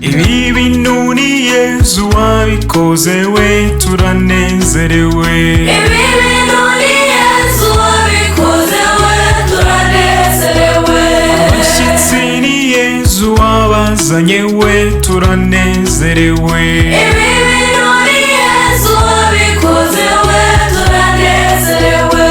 Ibi bintu ni Yezu wabikoze we, turanezerewe. Ibi bintu ni Yezu wabikoze we, turanezerewe. Abashyitsi ni Yezu wabazanye we, turanezerewe. Ibi bintu ni Yezu wabikoze we, turanezerewe.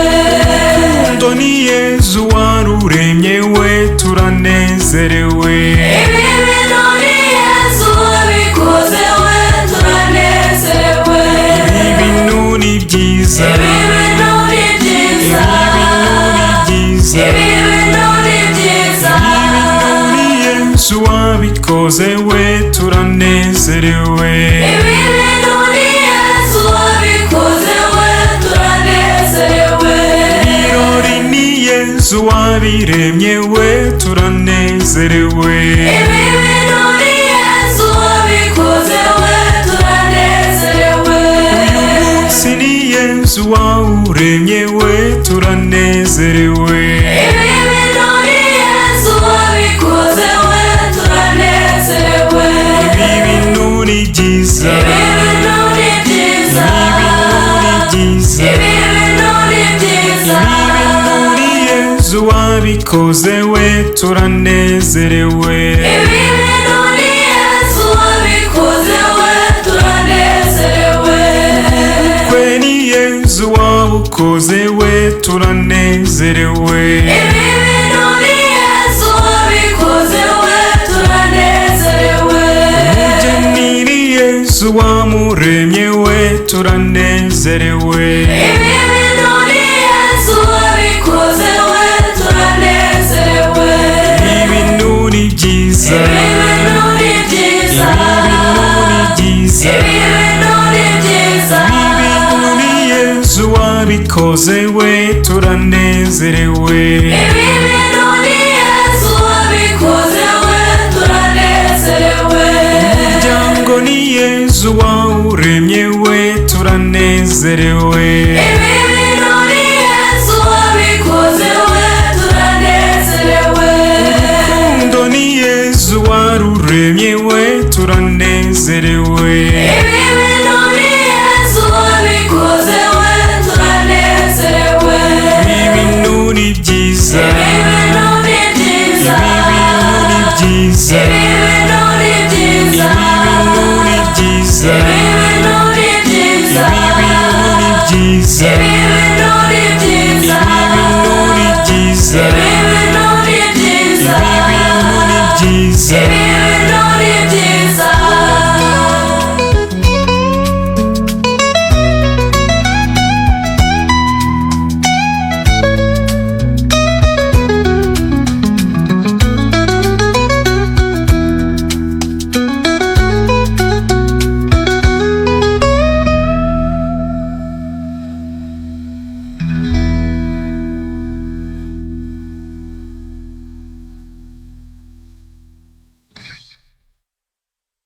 Urukundo ni Yezu waruremye we, turanezerewe. Ibi bintu ni Yezu wabikoze we, turanezerewe. Ibi bintu ni byiza. Ibi bintu ni byiza. Ibi bintu ni byiza. Ibi bintu ni byiza. Ibi bintu ni Yezu wabikoze we, turanezerewe. Ibi bintu ni Yezu wabikoze we, turanezerewe. Ibirori ni Yezu wabiremye we, turanezerewe. Ibi bintu ni Yezu wabikoze we, turanezerewe. Uyu munsi ni Yezu wawuremye we, turanezerewe. Ibi bintu ni Yezu wabikoze we, turanezerewe. Ibi bintu ni byiza. Ibi bintu ni byiza. Ibi bintu ni byiza. Ibi bintu ni byiza. Ibi bintu ni Yezu wabikoze we, turanezerewe. Ibi bintu ni Yezu wabikoze we, turanezerewe. Ubukwe ni Yezu wabukoze we, turanezerewe. Ibi bintu ni Yezu wabikoze we, turanezerewe. Umugeni ni Yezu wamuremye we, turanezerewe. Ibi bintu ni Yezu wabikoze we, turanezerewe. Ibi bintu ni byiza. Ibi bintu ni byiza. Ibi bintu ni byiza. Ibi bintu ni byiza. Ibi bintu ni Yezu wabikoze we, turanezerewe. Ibi bintu ni Yezu wabikoze we, turanezerewe. Umuryango ni Yezu wawuremye we, turanezerewe. Ibi bintu ni Yezu wabikoze we, turanezerewe. Urukundo ni Yezu waruremye we, turanezerewe. Ibi bintu ni Yezu wabikoze we, turanezerewe. Ibi bintu ni byiza. Ibi bintu ni byiza. Ibi bintu ni byiza. Ibi bintu ni byiza. Ibi bintu ni byiza. Ibi bintu ni byiza. Ibi bintu ni byiza. Ibi bintu ni byiza. Ibi bintu ni byiza. Ibi bintu ni byiza. Ibi bintu ni byiza. Ibi